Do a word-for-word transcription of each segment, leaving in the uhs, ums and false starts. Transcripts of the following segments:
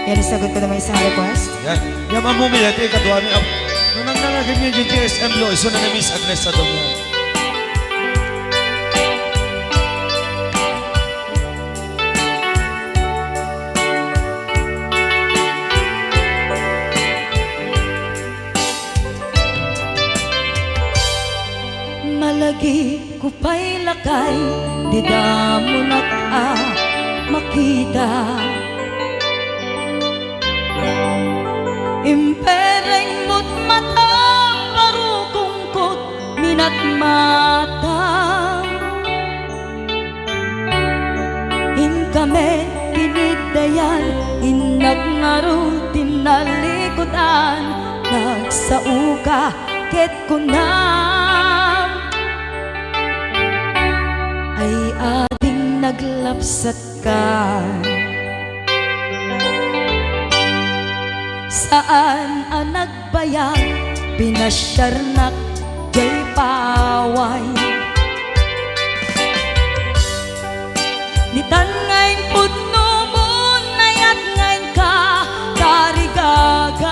Yan, sagot ko naman isang request. Yan. Yan, Ma'am Mumil, ito yung kaduami. Ang nanang nangagin niya yung G S M lo, iso na na Miss Agnes sa Domo. Malagip ko pay lakay, dida mo nak a makita. Impereng mo't matam, barukongko't minatmatam. Inka met kiniddayan, innak ngarud ti nalikudan, nagsaoka ket kunam, ay ading naglapsatka. Saan a nag- bayag, pinasiarnak jay paway. Nitan nga impudno mo, nayat nga inka tarigagay.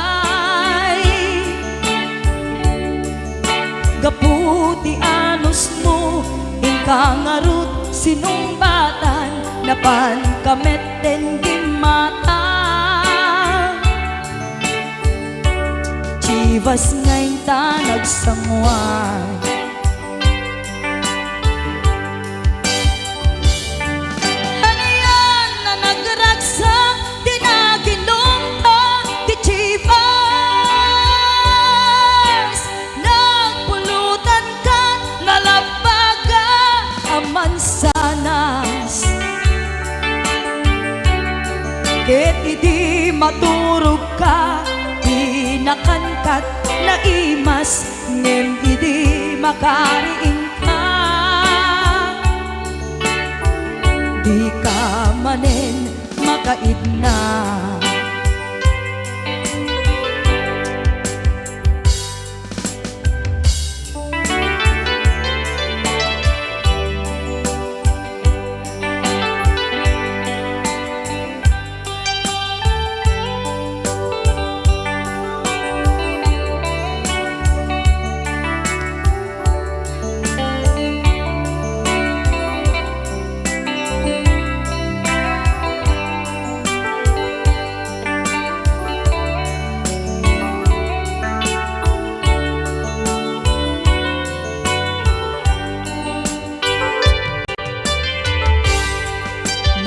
Gapu ti anus mo, inka ngarud sinungbatan, napan ka met den gimmata. Chivas nga inta nagsanguan. Anian a nagragsak ti naginumta ti Chivas? Nagpulutan ka, nalabbaga a mansanas. Ket idi maturogka, di nakankat naimas, ngem idi makariingka, dika manen makaidna.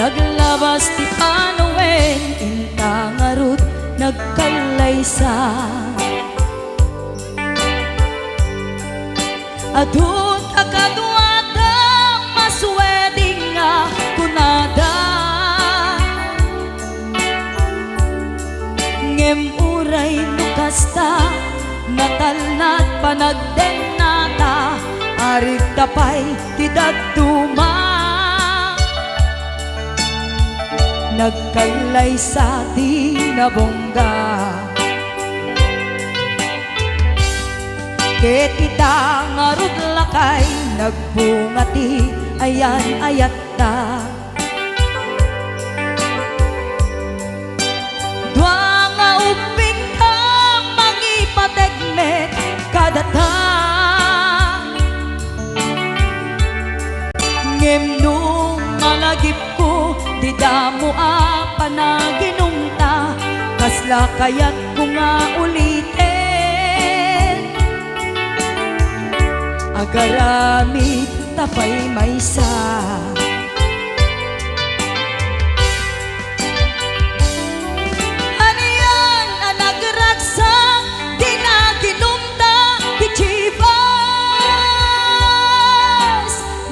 Naglabas ti panawen, inta ngarud nagkallaysa. Adu ta kaduada, masueding a kunada. Ngem uray no kasta, natalnat panagdennata, arigta pay ti dadduma. Nagkallaysa ti nabungga. Ket ita ngarud lakay, nagbunga ti ayan-ayatta. Dua nga ubbingka, mangipateg met kadata. Ngem no malagipko, dida mo a panaginumta, kasla kayatko nga uliten. Agaramidta pay maysa. Anian a nagragsak, di naginumta ti Chivas.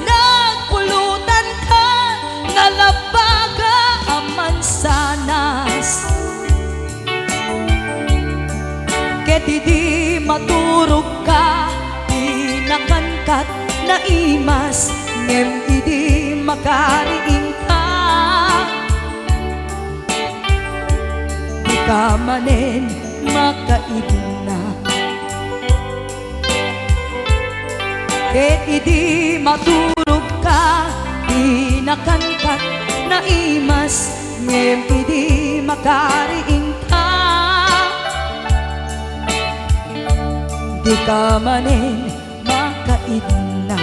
Nagpulutan ka, nalabbaga a mansanas. Ket idi maturogka, di nakankat naimas, ngem idi makariingka, dika manen makaidna. Ket idi maturogka, di nakankat naimas, ngem idi Makariingka, dika manen makaidna.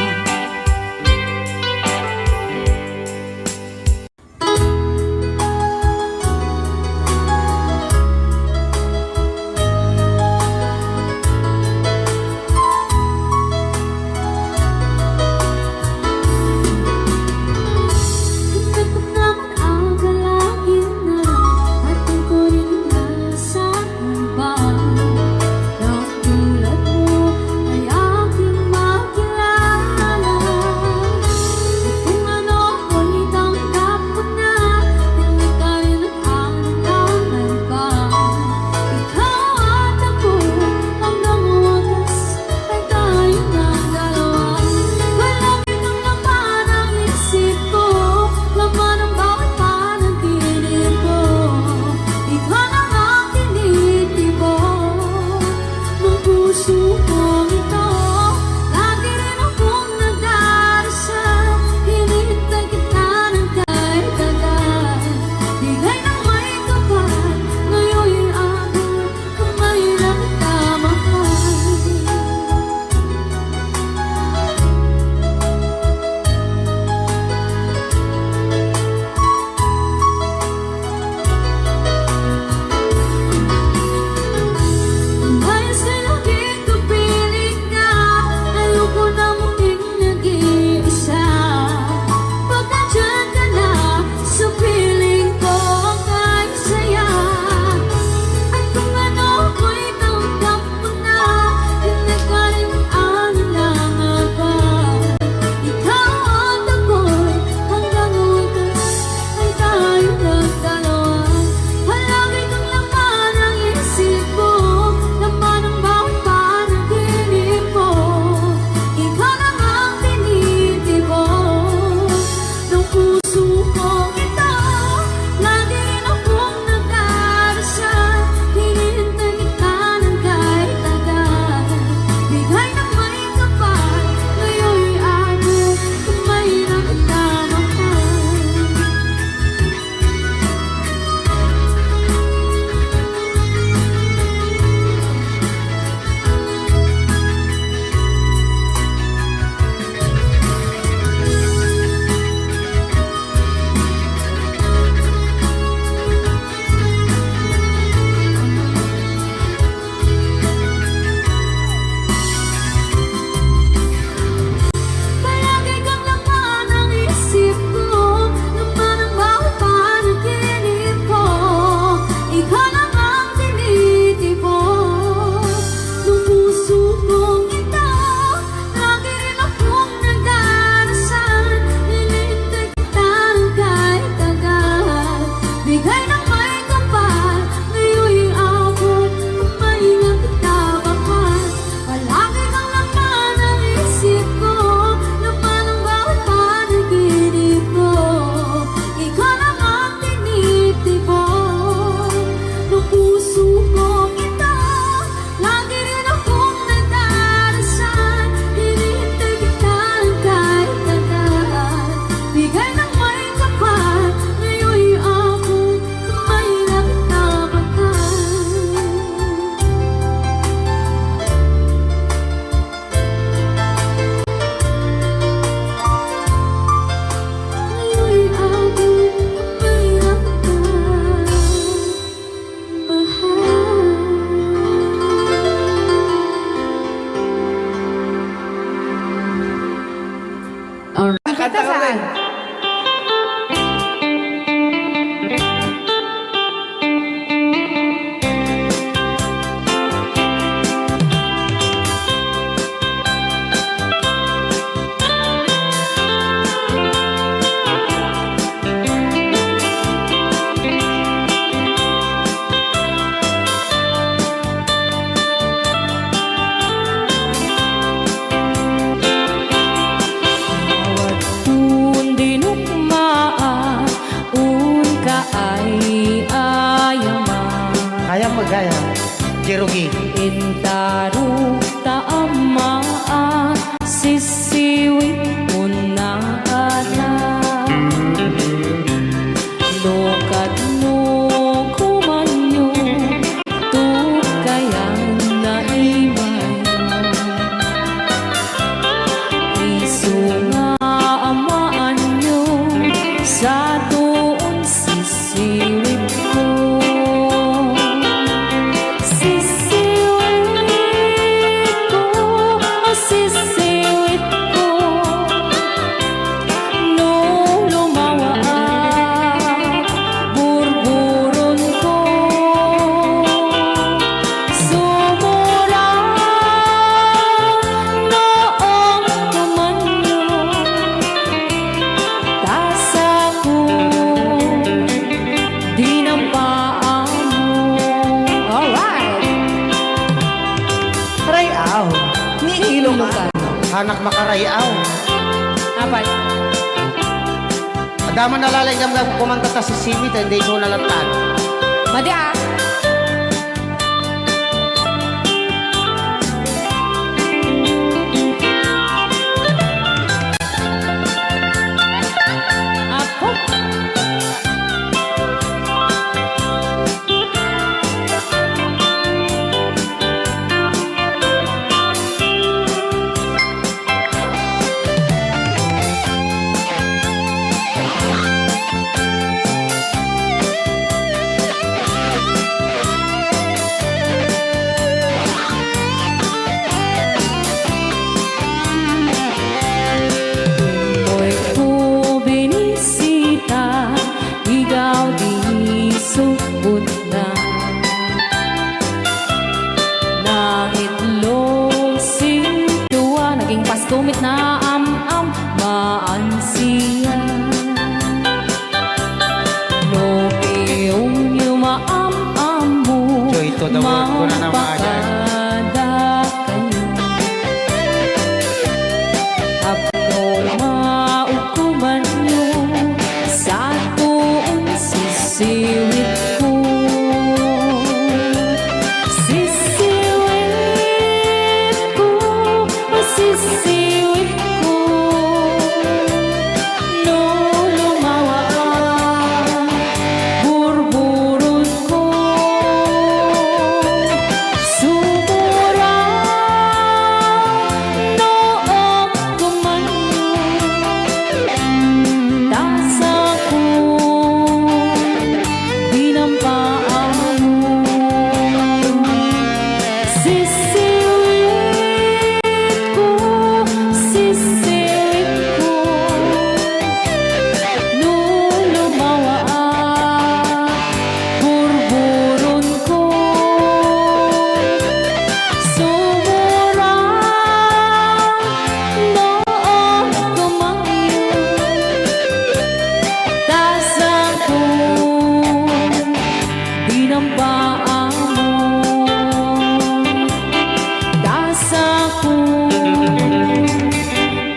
Alright. Kanta saan? Awattun dinukmaa, unka ay-ayaman. Kayam magayam, Jerogi. Intaruk ta ammaan, sisiwit unna ata. No kadno Anak makaray-aw. Apay? Adda man nalaing gamgam kumanta ta sisiwit, hindi ko nalatag. Madi, ah. Apo. Moy ko binisita, igaw di subot na. Nangitlo sintua, naging Pasko met na am-am, maansiya. No piyongyo maam-ammo, Joy to the world, kuna na, mga dyan. Mangpakada kayo. Apno maukumanyo, satuon sisiwit ko. Sisiwit ko, sisiwit ko. No lumawa, burburon ko. Sumurang no agkumanyo. Tasakon, dinampaammo. Sisiwit ko, sisiwit ko. No lumawa, burburon ko. Sumurang no agkumanyo. Tasakon, dinampaammo. Tasakon,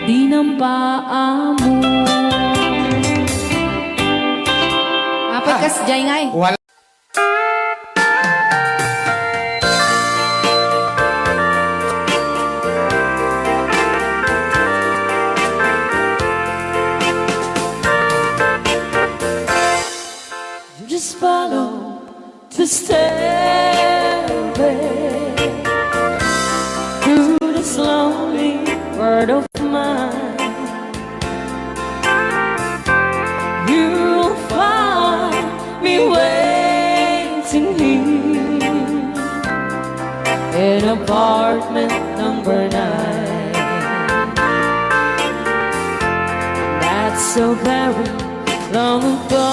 dinampaammo. Apat kas jay ngay. Wala. Just follow the stairway through this lonely world of mine. You'll find me waiting here in apartment number nine. That's so very long ago.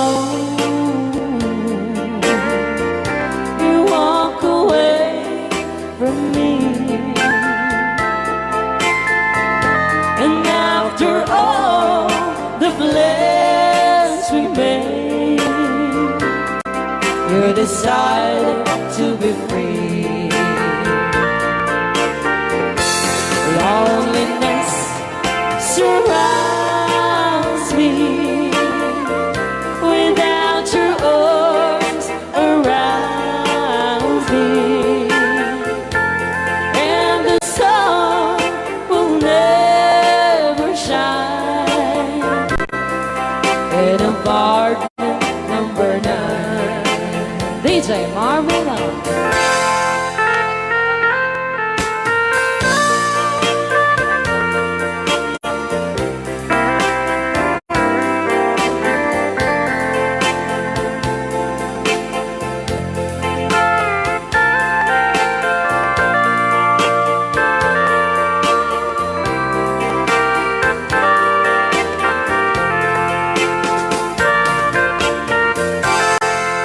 You walk away from me. And after all the plans we made, you decided to be free. Loneliness surrounds me without your arms around me, and the sun will never shine in apartment number nine. D J Marvin.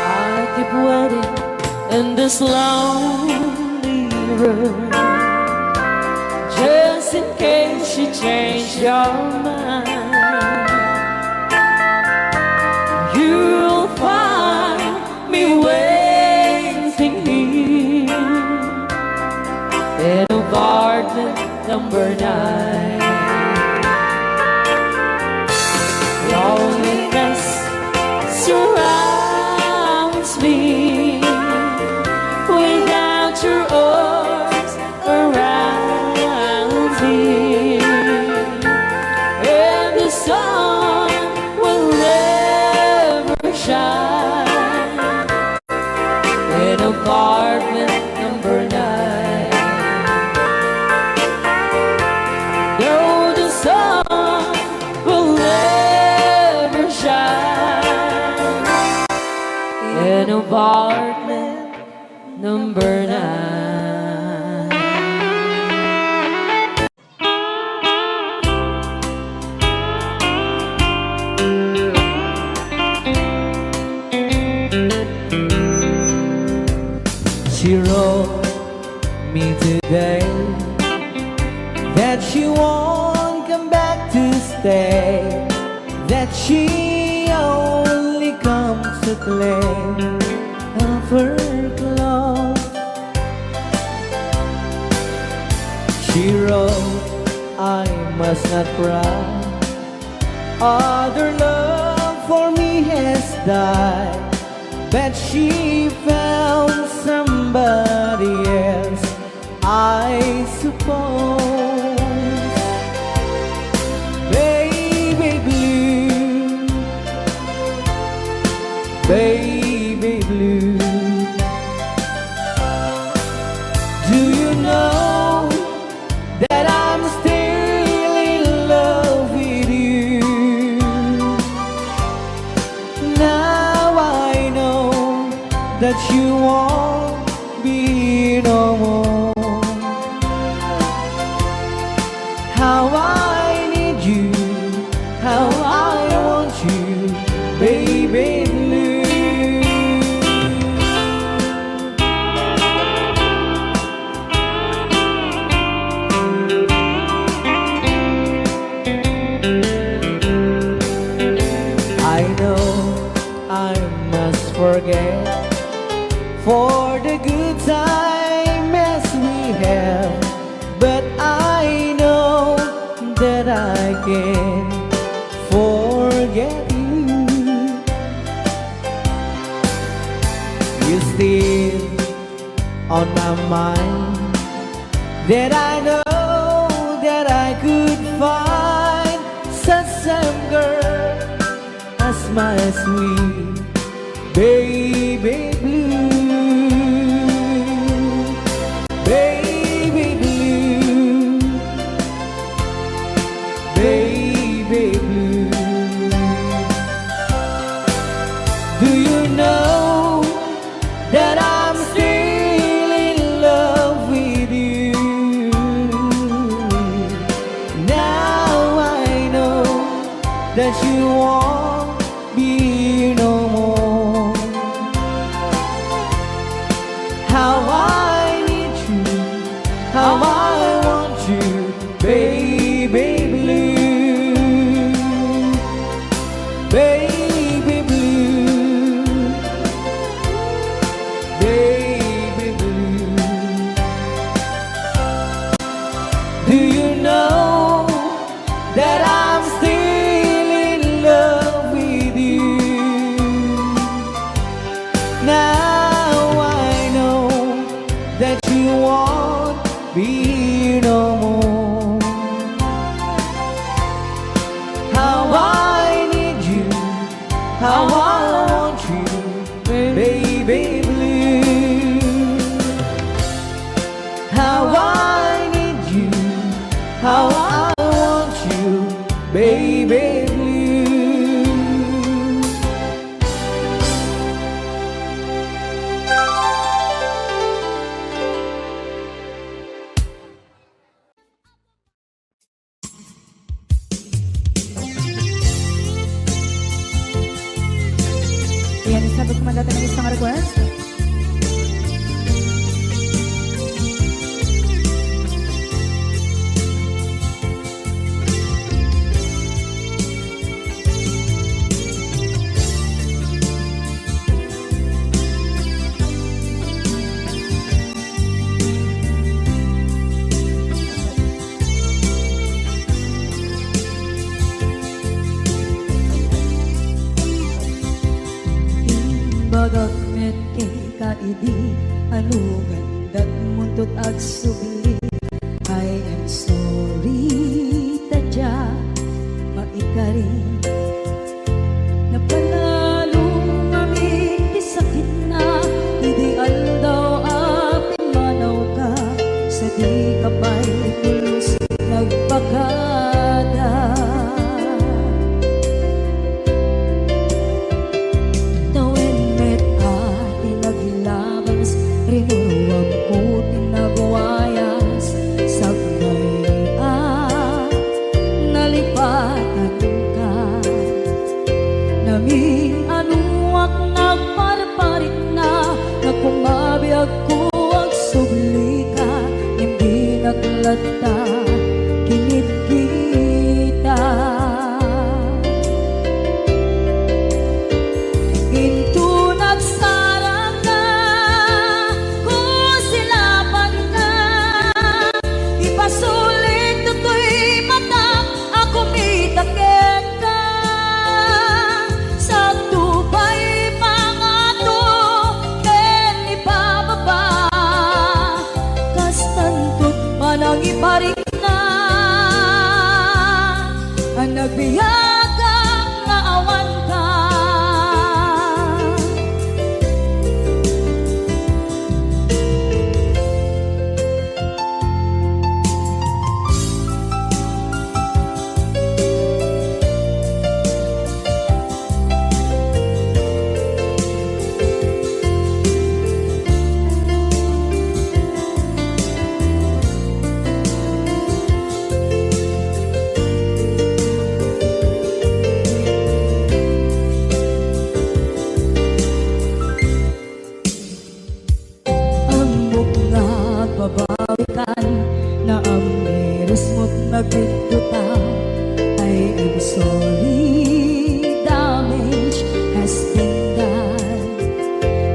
I keep waiting in this lonely room, just in case you change your mind. You'll find me waiting here in apartment number nine. Apartment number nine. She wrote me today that she won't come back to stay, that she only comes to play of her clothes. She wrote, "I must not cry. Other love for me has died." But she found somebody else, I suppose. Baby blue, baby blue, do you know that I'm still in love with you? Now I know that you won't be no more. How I need you, how I want you, baby blue. I know I must forget for the good time as we have, but I know that I can forget you. You still on my mind, that I know that I could find such same girl as my sweet baby blue, baby blue, baby blue. Do you know that I'm still in love with you? Now I know that you won't be no more. How I need you, how I want you, baby blue, baby blue, baby blue. Do you know that I'm still in love with you? Now I know that you won't be no more. How I need you, how I want you, baby blue. How I need you, how I want you, baby blue. Ayan, isabot ko man dayta nga isang request. Imbagak met kenka idi, ano gandat muntot agsubli. I am sorry, ta dia maikarin. Napanalo ngamin ti sakitna idi aldaw a pimmanawka, sadika pay pulos nagpakada. Tawen met a ti ta kinitkitak. Inton agsarangka, kusilapanka, ipasulit toy matak a kumita kenka. Sakto pay pangato ken ipababa, kastanto panangiparikna a nagbiagak nga awanka. Ammok nga agbabawikan, naamirismot nagbiddota. I am sorry, damage has been done.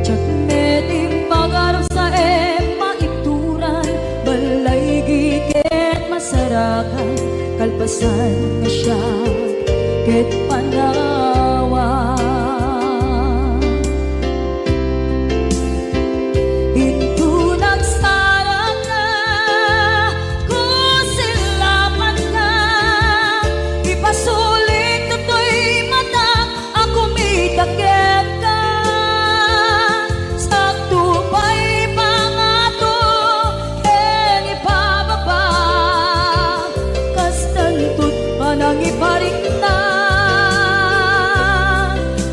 Diak met impagarupsaem maituran, ballaygi ket masarakan, kalpasan nga siak ket panawan. Inton agsarangka, kusilapanka, ipasulit toy matak a kumita kenka. Sakto pay pangato ken ipababa, kastanto panangiparikna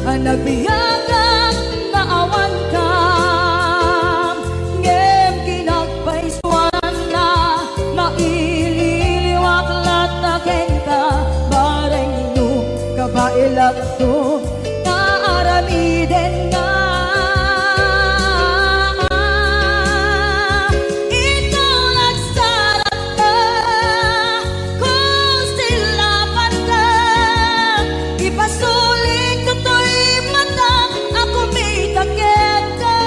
a nagbiagak nga awanka. Ngem kinagpaysuananna, maililiwak latta kenka, bareng no kabaelakto nga aramiden nga. Inton agsarangka, kusilapanka, ipasulit toy matak a kumita kenka.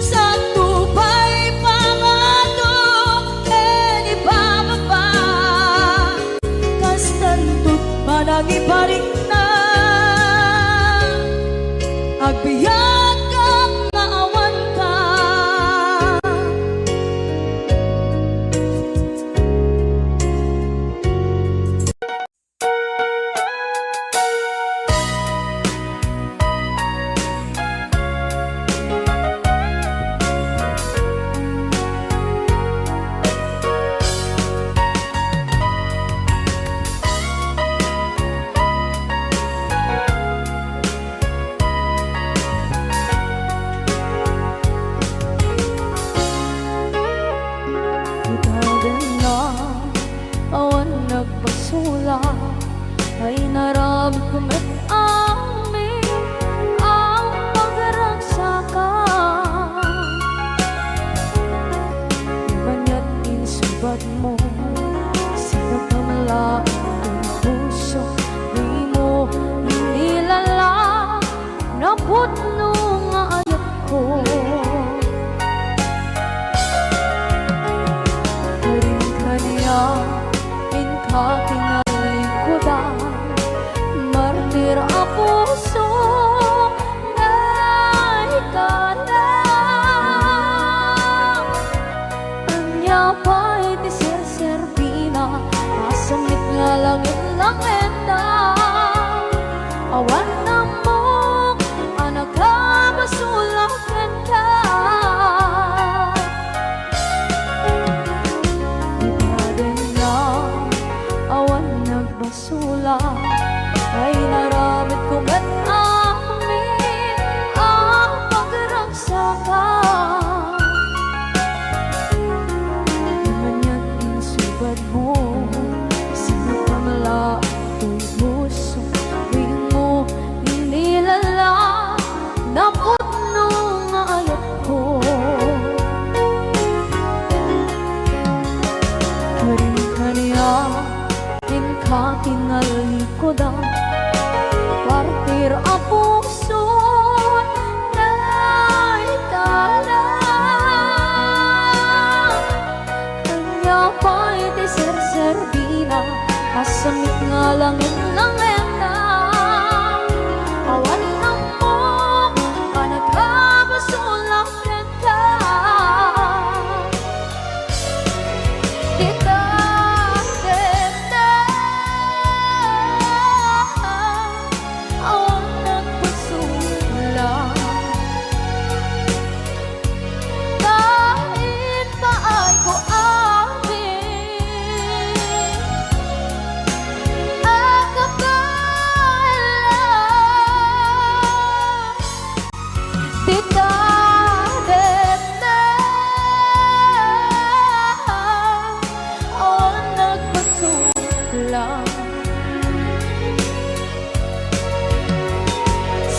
Sakto pay pangato ken ipababa, kastanto panangiparikna, agbiagak nga awanka. Itaden na awan nagpasulak, ay naramid ko met amin ang pagaragsakan. Kaniat insubad mo, sinakamla ang puso, di mo inilala napudno nga ayatko. Karin kaniak inka kinalingkodan, martir a puso, ngay ka na. Ania pay ti serserbina, masamit nga langit-langitda. Awan ammok a nakabasolak kenka. Itaden na awan nagbasolak, ay naramid ko met a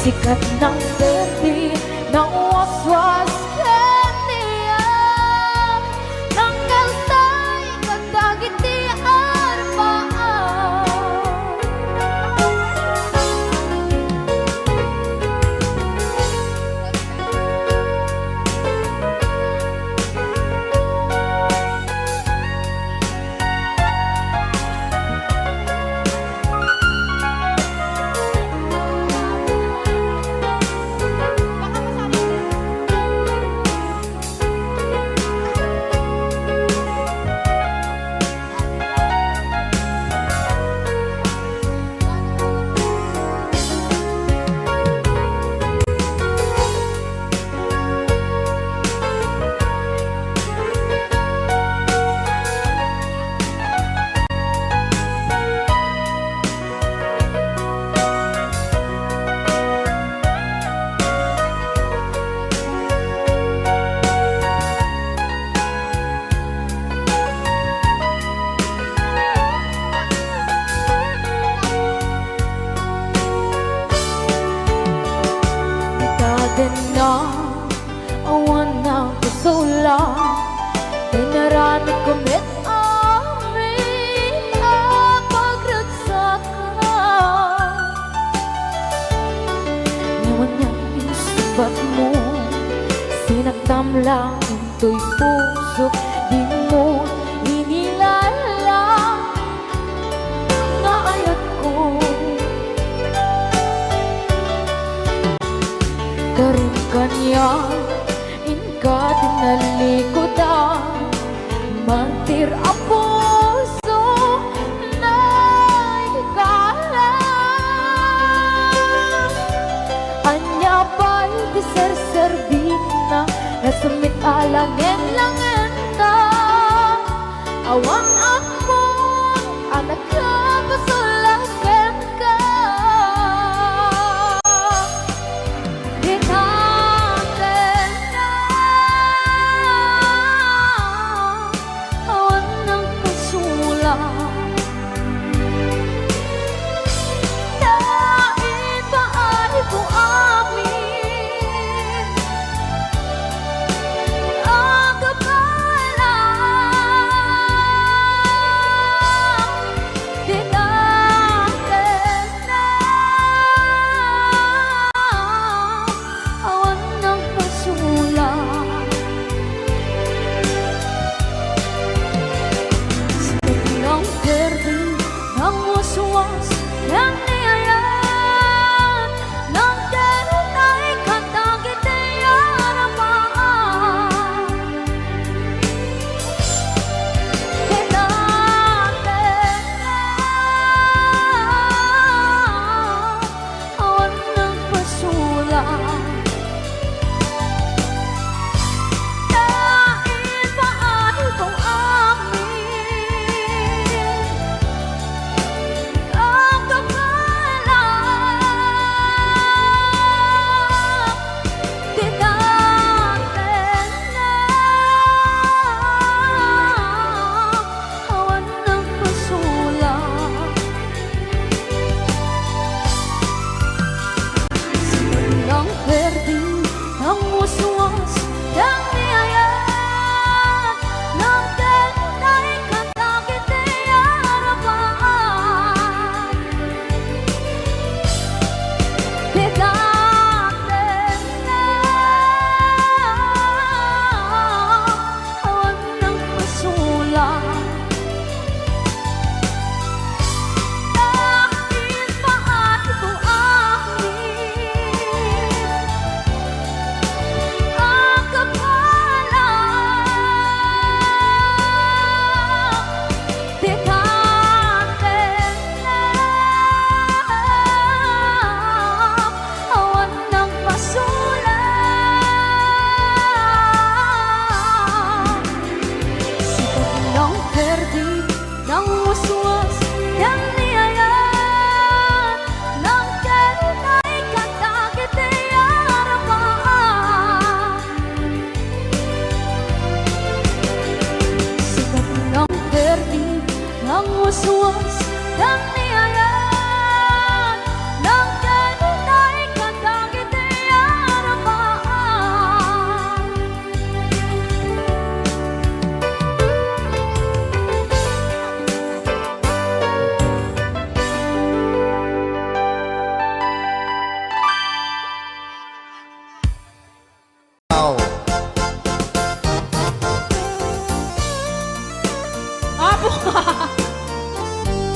Sikat nang berdi, nang waswas ken niya, nang kaltay kadagiti arbaan. Itadenna awan nagkusula, inaramidko met amin a pagragsakan. Ngem ania ti insungbatmo, sinaktam lang intoy pusok, dimo inilala nga ayatko. Karim kaniak, inka tinalikudan, mantir a puso, naikala. Ania pay ti serserbina, nasumit a langen-langenta. Awan ammon a nakapasulak kenka. Itatenna awan nagpasulak. Naipaayko amin a kabaelan.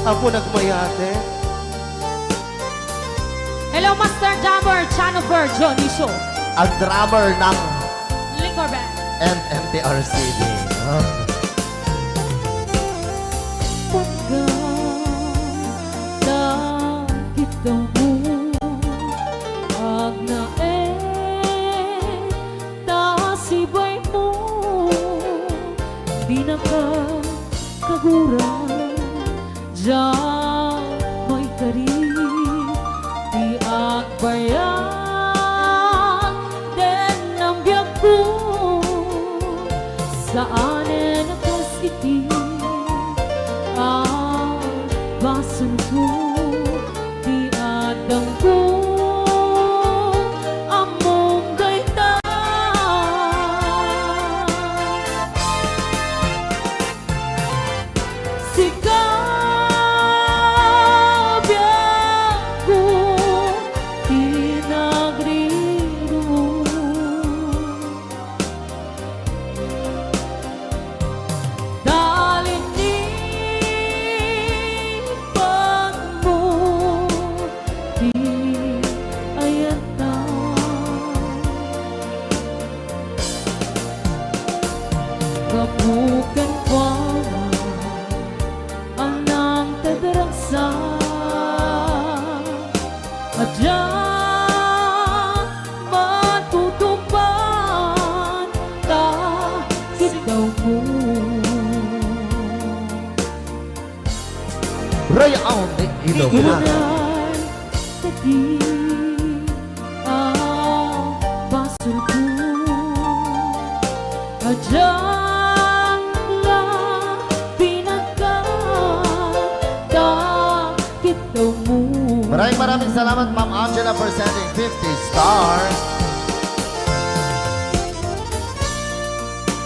Apo nagmayate. Hello, Master Drummer Jennifer Dionisio. Ang drummer ng Liquor Band and M T R C D. Ah. Pagka nakita mo, agnaed ta sibay mo, di na ka kagura, diak maikari ti agbayag den a biagko. Saanen a kas iti a basolko ti addangko, ammom dayta. Sika, biagko, ti nagrirong. Talinipan mo ti ayatna. Gapu kenkuana, anang tadragsa, a diak matutupad ta kitaw mo. Ray-aw ni Ilocano. Ilocano, kadi a basolko. Adda la pinagka ta kitaw mo. Maraming, maraming salamat, Ma'am Angela, for sending fifty stars.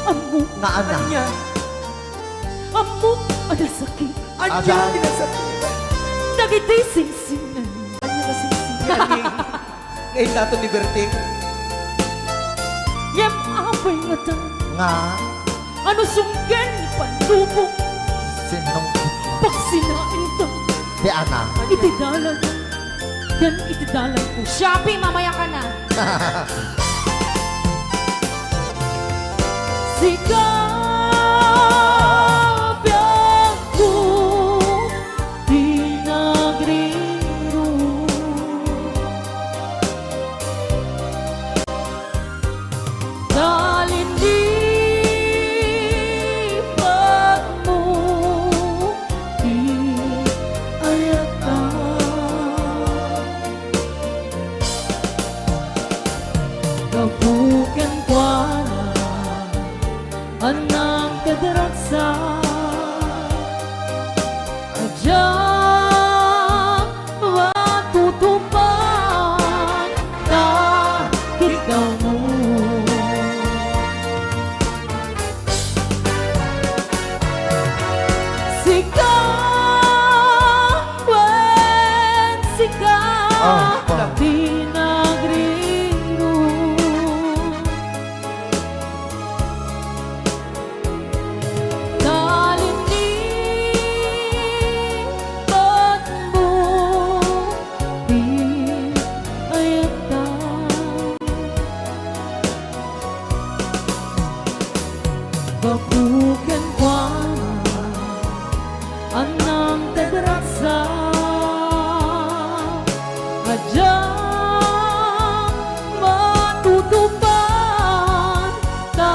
Ammok nga anak. Ania? Ammok a nasakit. Ania ti nasakit? Dagiti singsingan. Ania nga singsingan? Nga innaton ni Berting? Ngem apay ngata? Nga? Ano sunggen ni panlubong? Sinong pagsinainta? Ti anak. Iti dalan. Ken iti dalan ko. Shopee, mamaya ka na. Sika, biagko, ti nagrirong. Talinipan mo ti ayatna. Gapu kenkuana, anang tadragsa, a diak matutupad ta kitaw mo. Sika, wen sika, ah, ah, ti nagrirong. Talinipan mo ti ayatna. Gapu kenkuana, anang tadragsa, a diak matutupad ta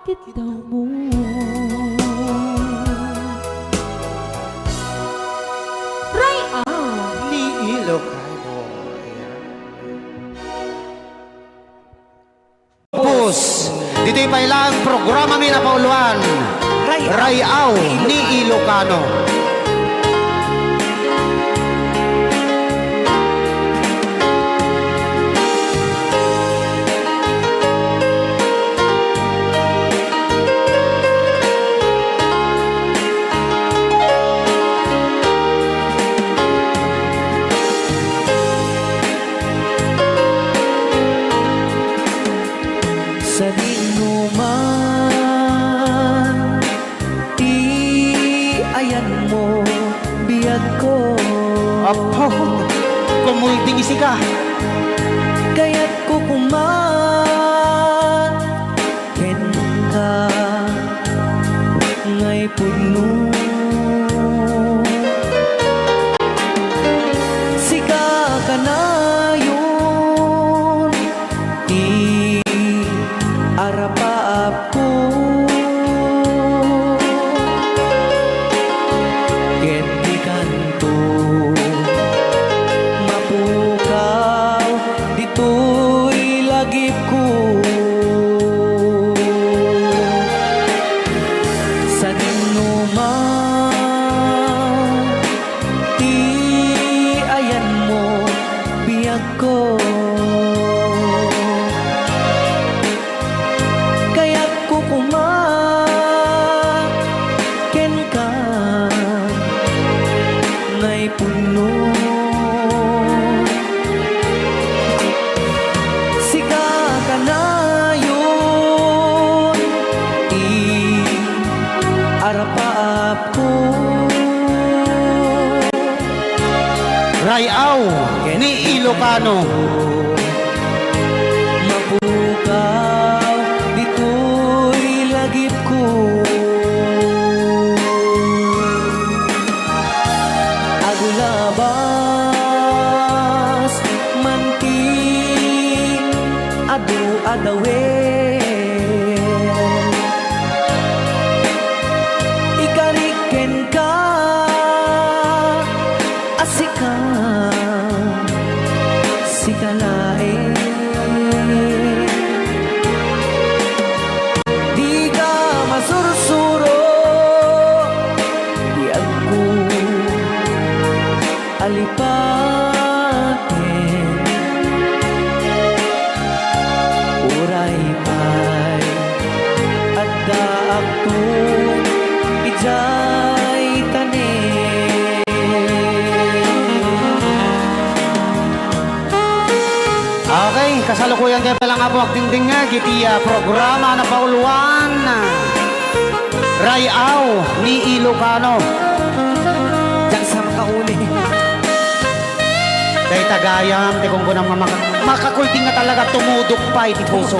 kitaw mo. Ray-aw ni Ilocano. Ayan. Pus, ditoy pay laeng programami a napauluan, Ray-aw ni Ilocano. Sadinoman ti ayan Mulding isika. Kayatko koma kenka ngay pudno. Sika kanayon ti arapaapko. Ket dikanto mapukaw ditoy lagipko. Sadino man ti ayanmo, biagko. Kayatko koma kenka ngay pudno. Sika kanayon ti arapaapko. Ray-aw ni Ilocano. Mapukaw ditoy lagipko. Agulabas man ti adu a dawen. Ikarik kenka a sika, sika laeng. Dika masursuro, biagko, alipaten. Uray pay addaakto idiay tanem. Okay, kasalukuyan tayo pala nga po agdingdingag iti, ah, programa na pauluan, ah, Ray-aw ni Ilocano. Diyan sa makauli. Dayta gayam ti kunkunam nga maka-, makakulding nga talaga tumudok pay ti puso.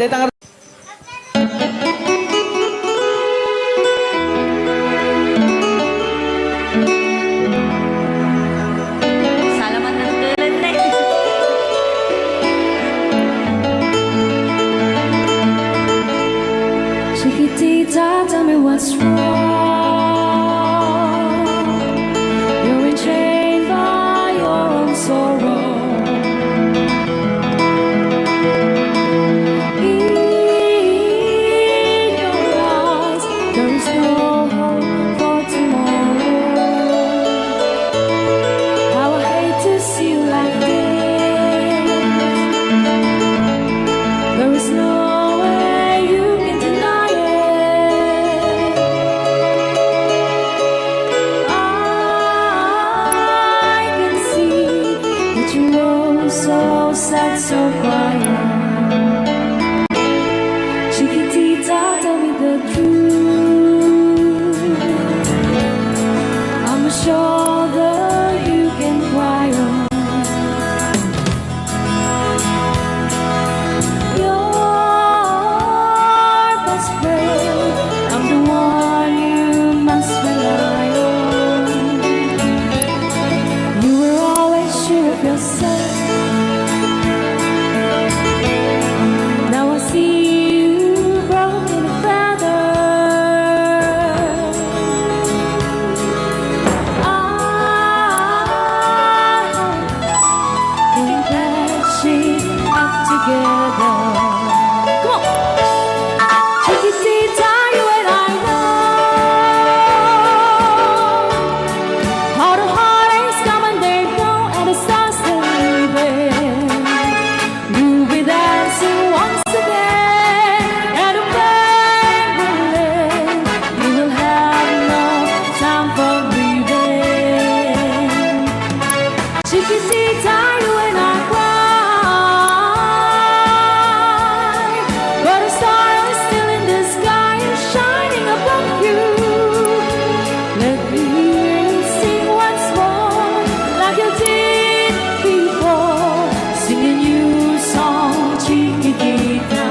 Dayta nga Salamat ng tulad na eh. Chiquitita, tell me what's wrong. You're enchained by your own sorrow. In your eyes, there is no hope for tomorrow. How I hate to see you like this. There is no way you can deny it. I can see that you are so sad, so quiet. Chiquitita, tell me the truth. I'm a shoulder you can cry on. Your best friend, I'm the one you must rely on. You were always sure of yourself. Now I see you broken and battered. I hope we can patch it up together. Come on. Chiquitita, you and I know how the heartaches come and they go, and the stars are leaving. We'll be dancing once again, and the pain will end. We will have no time for grieving. Chiquitita, you and I cry, but a star is still in the sky and shining above you. Let me hear you sing once more, like you did before. Sing a new song, Chiquitita.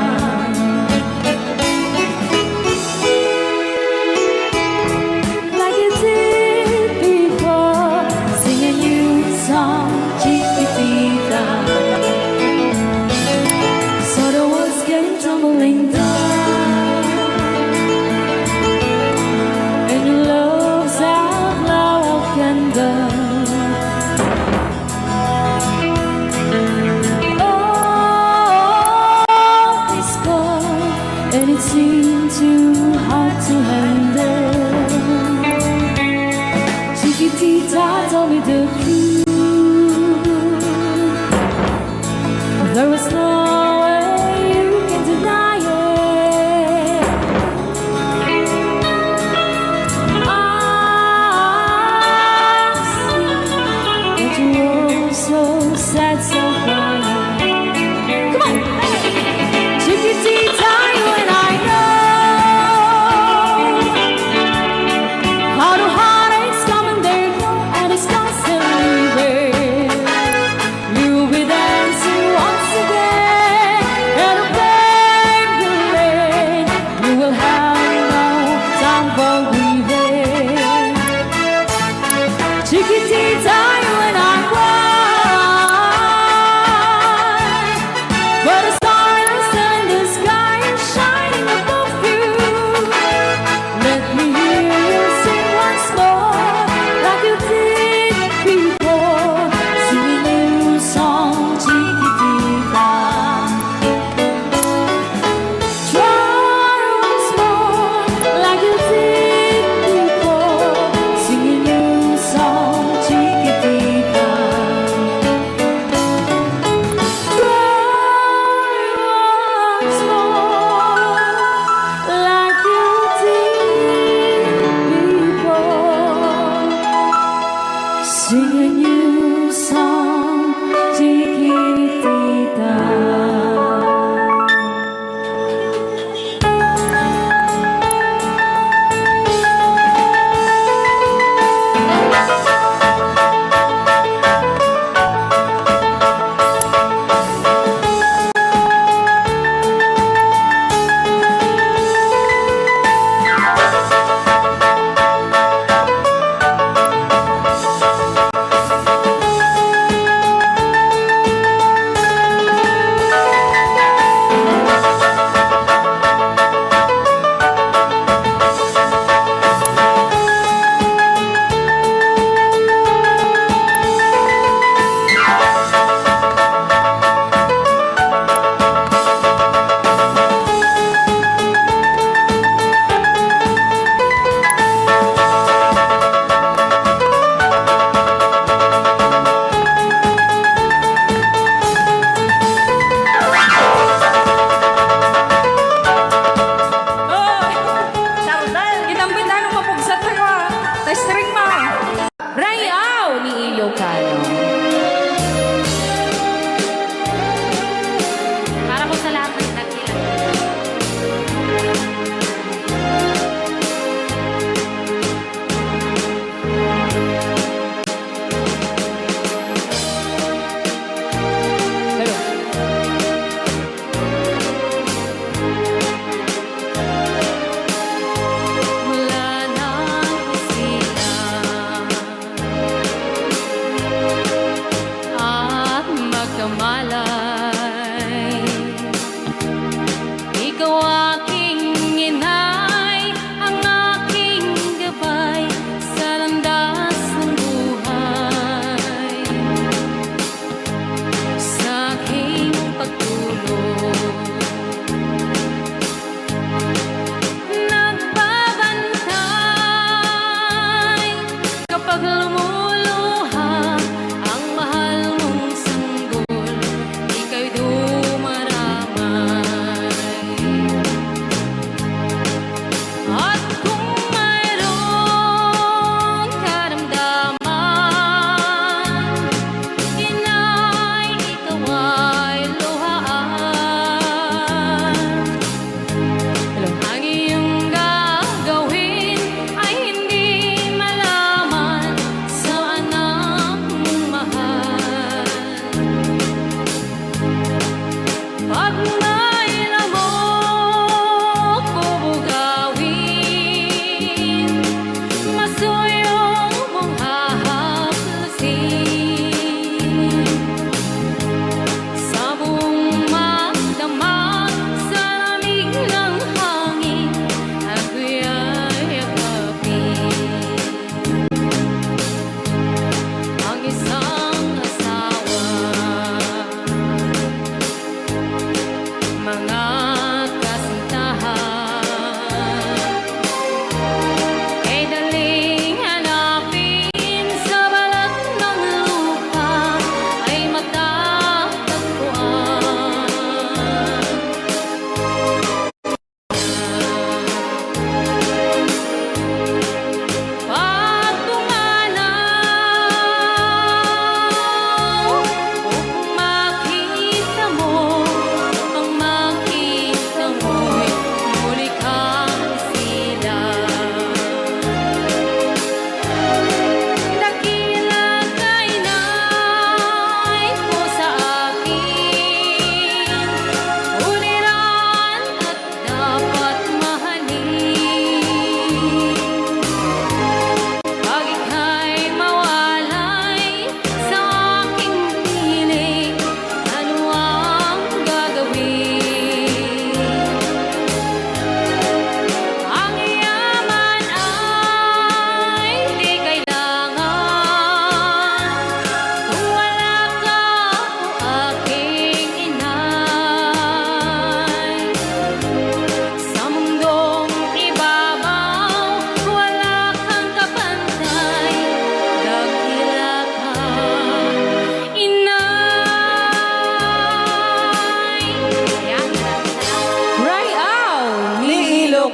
Like you did before, sing a new song, Chiquitita. Saw the walls came tumbling down, and your love's outlaw candle. All is gone, and it seemed too hard to handle. Chiquitita, tell me the truth. There was no way you can deny it.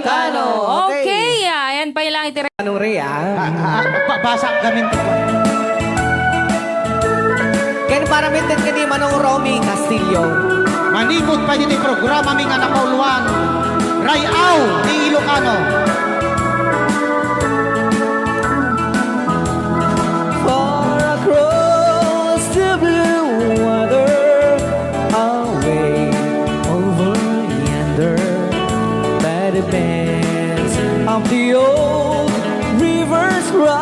Tano. Okay. Okay, ah, ayan pa lang iti Anong Ria? Ah, ah, ah, ba-, basa kami. Ken para mitted ken ni Manong Romy Castillo. Manipud pay ditoy programami nga napauluan, Ray-aw ni Ilocano. Far across the blue water, away over yonder, by the bends of the old river's cry,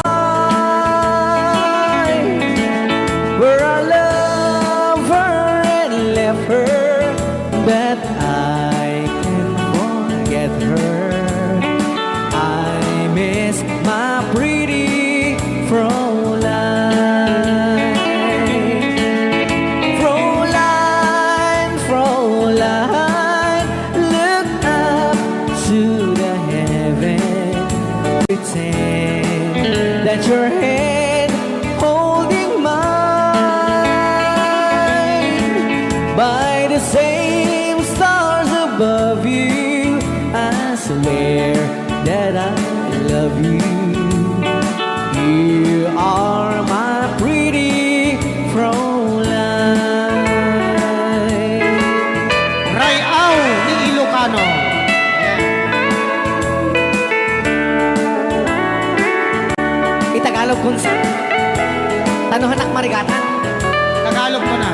where I love her and left her, but I can't forget her. I miss my pretty Fräulein. Fräulein, Fräulein, look up to the heaven. Pretend that your hand holding mine by the same stars above you. I swear that I love you. You are my pretty Fräulein. Ray-aw ni Ilocano. Itagalog kun sa. Tano hanak marigatan. Tagalog mo na.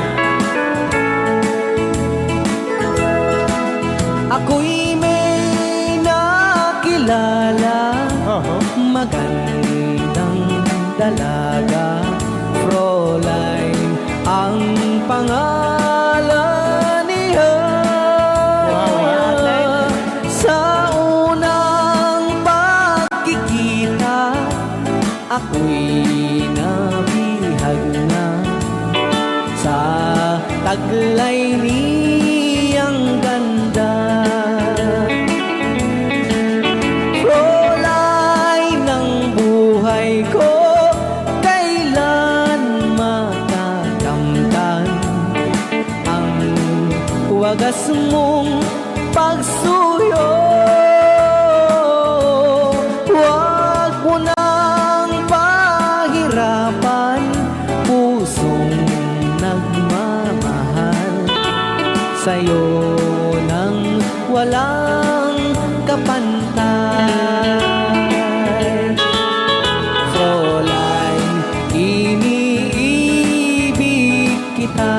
Ako'y may nakilala, Oho. Magandang dalaga, Fräulein ang pangalan niya. Wow. Sa unang pagkikita, ako'y nabihag na sa taglay niyang ganda. Fräulein ng buhay ko, kailan matakamtan ang wagas mong pagsuyo. Huwag mo nang pahirapan, pusong nagmamahal, sa'yo nang walang kapantay. Fräulein, iniibig kita.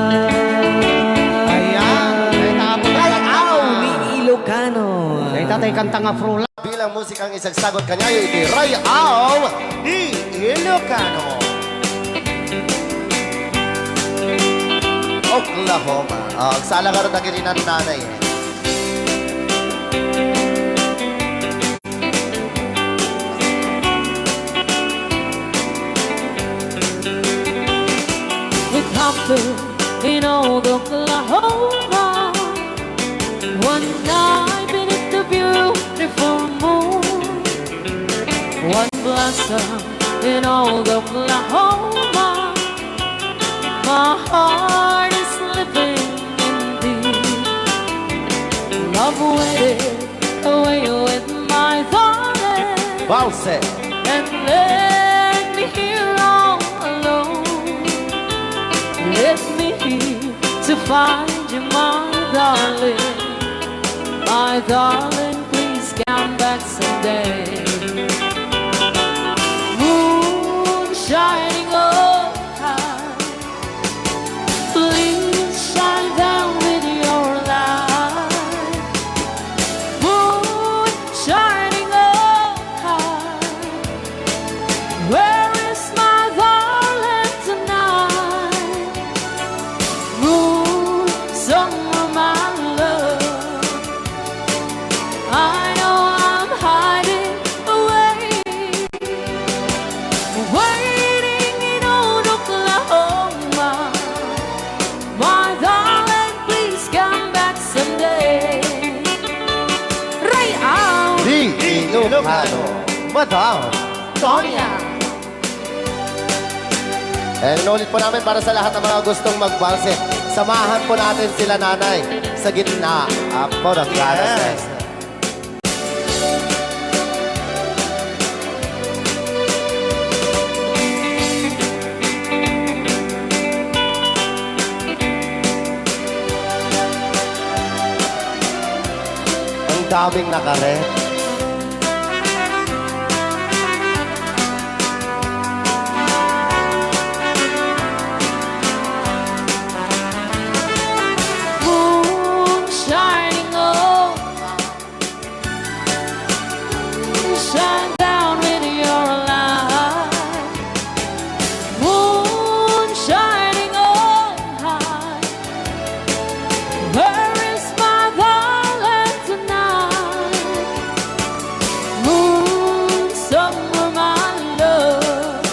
Ayan. Ay, tapos na. Ray-aw ni Ilocano. Ay, tatay kanta nga Fräulein. Bilang musikang isagsagot kaniayo iti Ray-aw ni Ilocano. Oklahoma. Ah, agsala ngarud dagiti nannanay. It happened in old Oklahoma. One night beneath the beautiful moon, one blossom in old Oklahoma. My heart is slipping indeed. Love waited away with my darling. Valse. And left me here all alone. Left me here to find you, my darling. My darling, please come back someday. Moon shining overhead, please shine down with your light. Moon shining overhead, where is my darling tonight? Moon, somewhere, my love, I know I'm hiding away, waiting in old Oklahoma. My darling, please come back someday. Ray-aw. Di Ilocano, Madam Sonia. And inulit po namin para sa lahat ng mga gustong magbalse. Samahan po natin sila, Nanay, sa gitna. Apo, ng ganas, eh. Yes. Daming nakaret. Moon shining on, shine down with your light. Moon shining on high. Where is my darling tonight? Moon, somewhere, my love.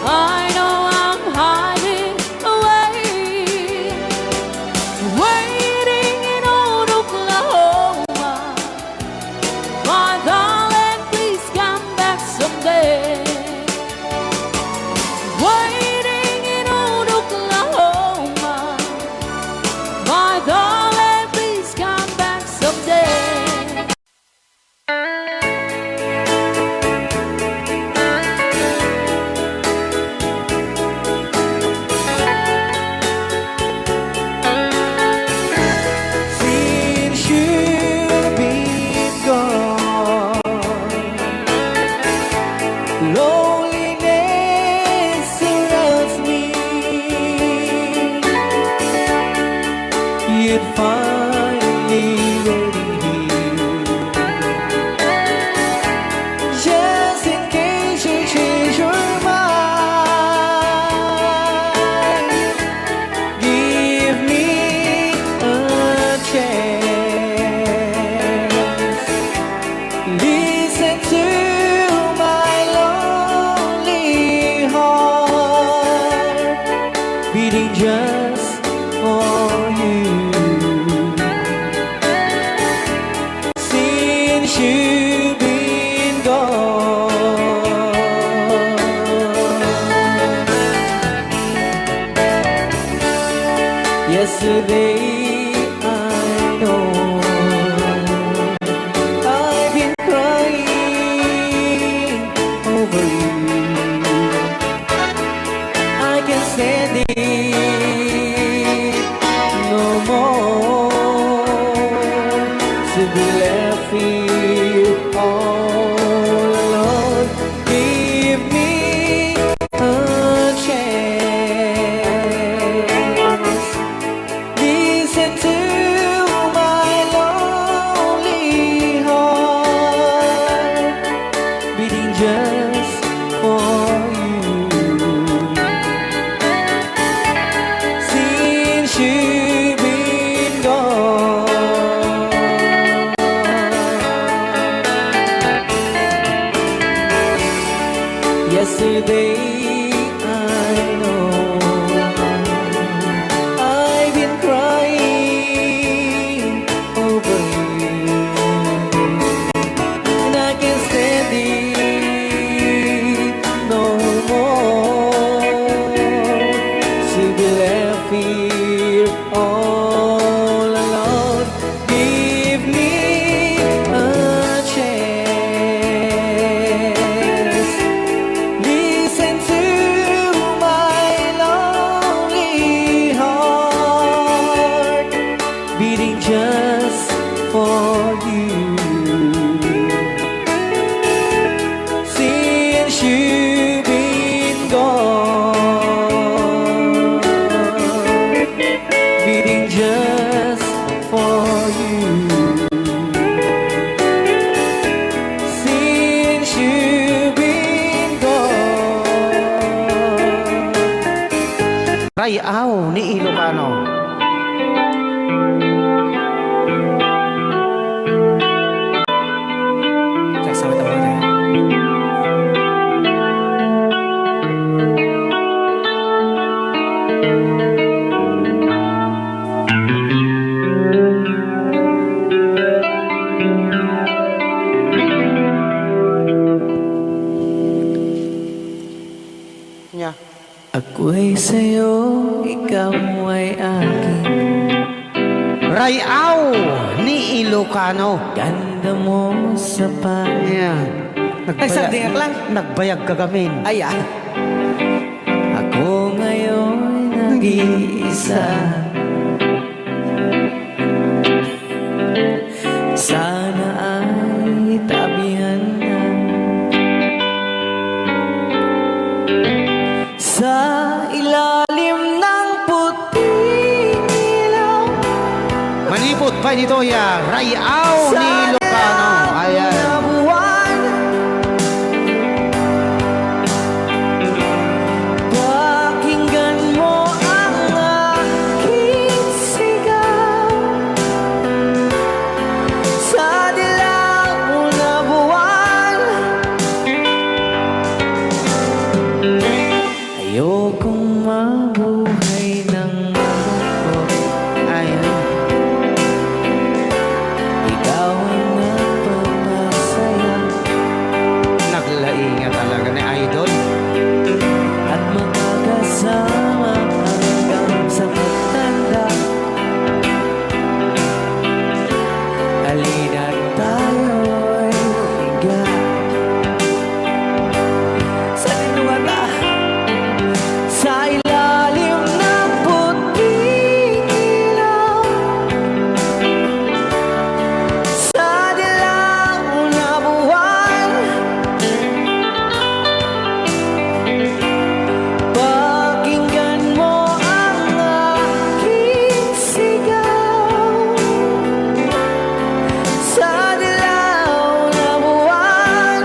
I know I'm hiding away, waiting in old Oklahoma. My darling, please come back someday. Waiting in old Oklahoma. My darling, please come back someday. Since you've been gone, loneliness surrounds me. You'd find me waiting here. Just in case you change your mind, give me a chance. Listen to my lonely heart beating just for you. Since you've been gone, yesterday I know I've been crying over you. I can't stand it no more to be left here all alone. Give me a chance. Listen to my lonely heart beating just for you. Since you've been gone, yesterday I know I've been crying over you, and I can't stand it no more to be left here all alone. Give me a chance. Listen to my lonely heart beating just for you. Since you've been gone, beating just for you. Since you've been gone. Ray-aw ni Ilocano. Nya. Ako'y sa'yo, ikaw ay akin. Ray-aw ni Ilocano. Ganda mo sa pa- Ayan. Ay, Nagbayag-, sagdi nga lang. Nagbayag ka gamin. Ay, ah. Ako ngayon nag-iisa. Rayaw ni Ilocano. Ayan. Pakinggan mo ang aking sigaw sa dilaw na buwan. Ayokong mabuhay ng malungkot. Ayan. Ikaw ang nagpapasaya. Naglainga talaga ni Idol. At makakasama hanggang sa pagtanda. Halina't tayo'y higa sa dinuwat, ah, sa ilalim ng puting ilaw. Sa dilaw na buwan, pakinggan mo ang aking sigaw. Sa dilaw na buwan,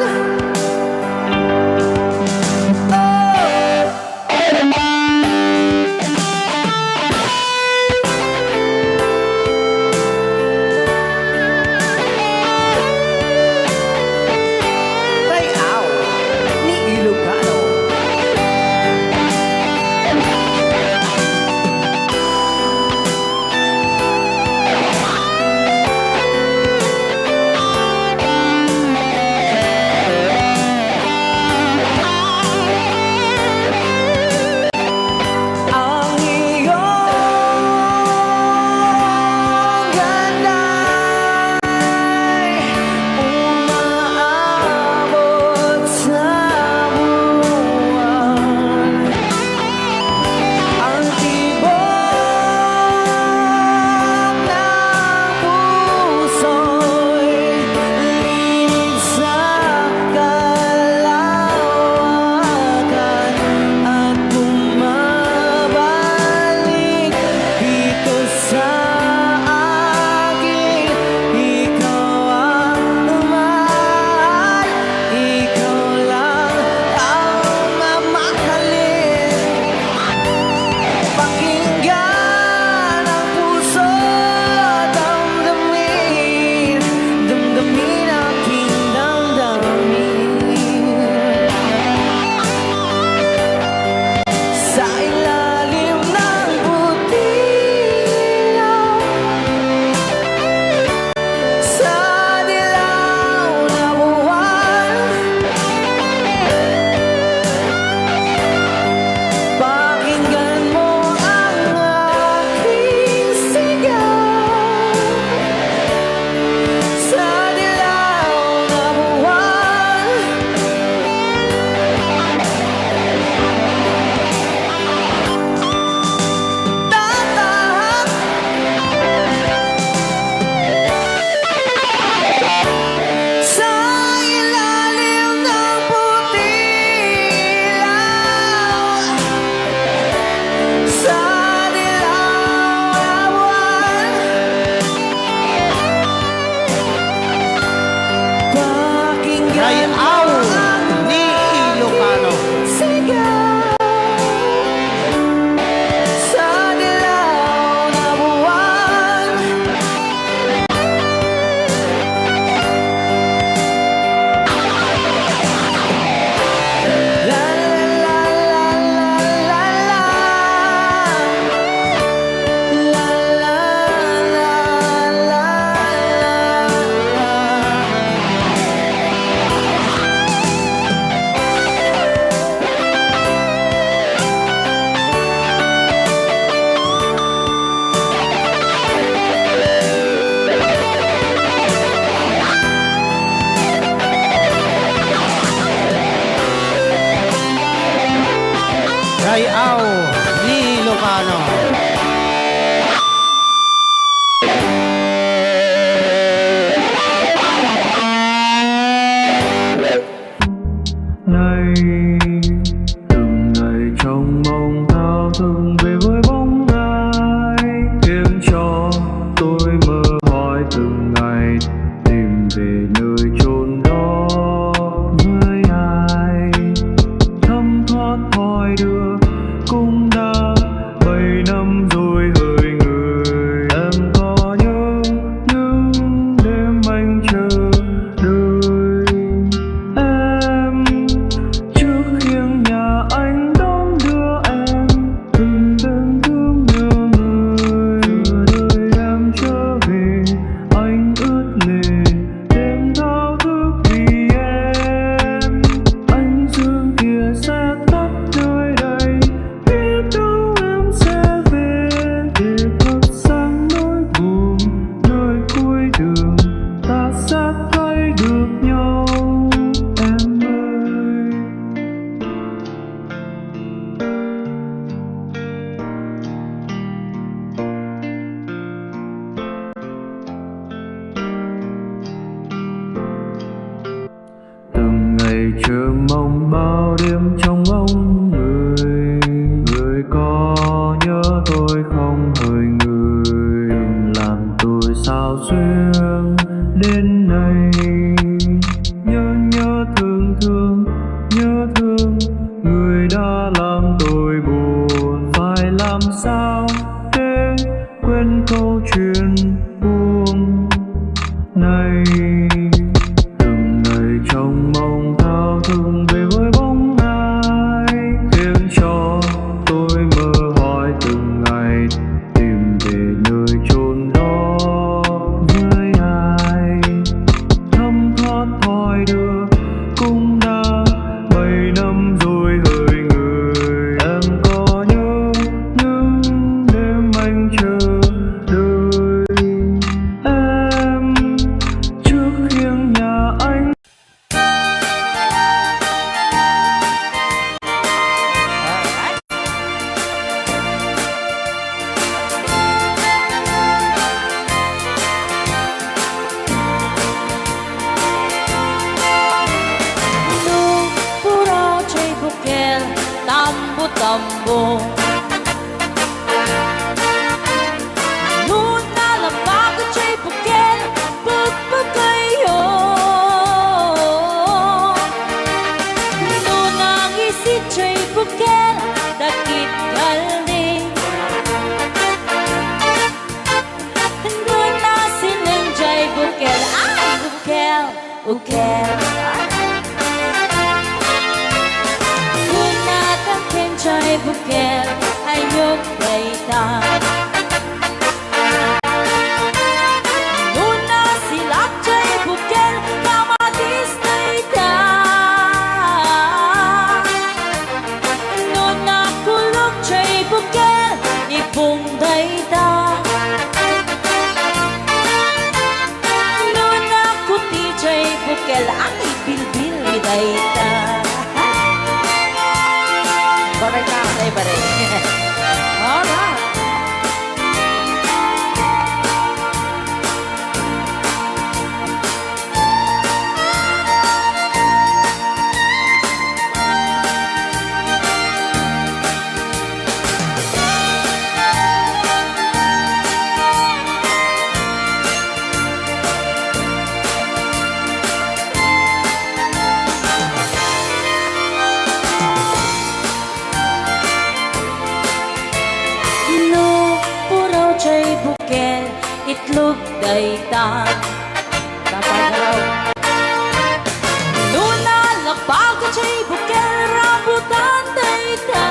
oh. Rayaw ni Ilocano. Ang iyong ganda'y umaabot sa buwan. Ang tibok ng puso'y linid sa kalawakan at bumabalik dito sa akin. Ikaw ang mahal, ikaw lang ang mamahalin. Pakinggan ang puso, damdamin, damdamin aking damdamin. Sa ilalim ng puting ilaw, sa dilaw na buwan, pakinggan mo ang aking sigaw. Sa dilaw na buwan, tatahak sa ilalim ng puting ilaw. Sa dilaw na buwan, pakinggan mo ang aking sigaw. Sa dilaw na buwan, Rayaw ni Ilocano. 你從未從夢到痛悲會崩解，堅強對無奈，痛愛 Sắp thấy được nhau em ơi. Từng ngày chờ mong bao đêm trông ngóng người. Người có nhớ tôi không hỡi người? Đừng làm tôi sao xuyên đến nay. Nhớ nhớ thương thương, nhớ thương, người đã làm tôi buồn. Phải làm sao để quên câu chuyện buồn này? Từng ngày trong mong thao thức về với bóng ai, khiến cho tôi mơ hoài từng ngày, tìm về nơi chốn đó với ai. Thấm thoát thoi đưa cũng đã bảy năm rồi hỡi người. Em có nhớ những đêm anh chờ đợi em trước hiên nhà anh? Nupuro jay bukel, tambo-tambo. No nalabag jay bukel, pagpagayo. No nangisit jay bukel, dakit galdi. No nasileng jay bukel, ay, bukel, bukel. No natangken jay bukel, ayok dayta. No nasilak jay bukel, kamatis dayta. No nakulok jay bukel, ibong dayta. No nakuti jay bukel, ang ibilbil dayta. Baray ka, baray, baray. Alright. Nupuro jay bukel, itlog dayta. Tatagaw. No nalabag jay bukel, rambutan dayta.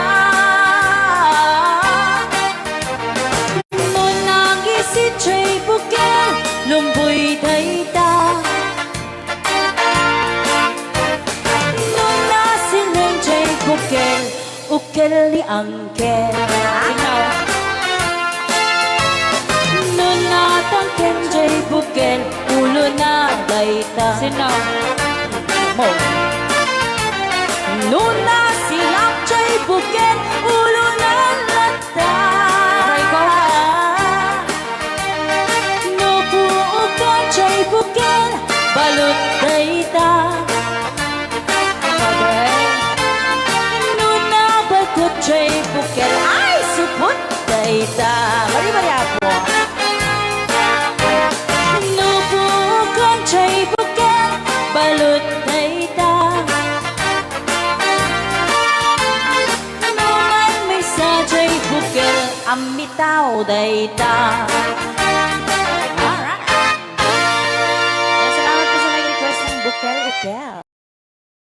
No nangisit jay bukel, lumboy dayta. No nasileng jay bukel, ukel ni Angkel. No natangken jay bukel, ulo na dayta. Sino? Mo. No nasilak jay bukel, ulo na latta. Aray ko. No puukan jay bukel, balut dayta. Aray. No nabalkut jay bukel, ay, supot dayta. Bari-bari, Apo. No puukan jay bukel, balut dayta. No maymaysa jay bukel, ammitaw dayta.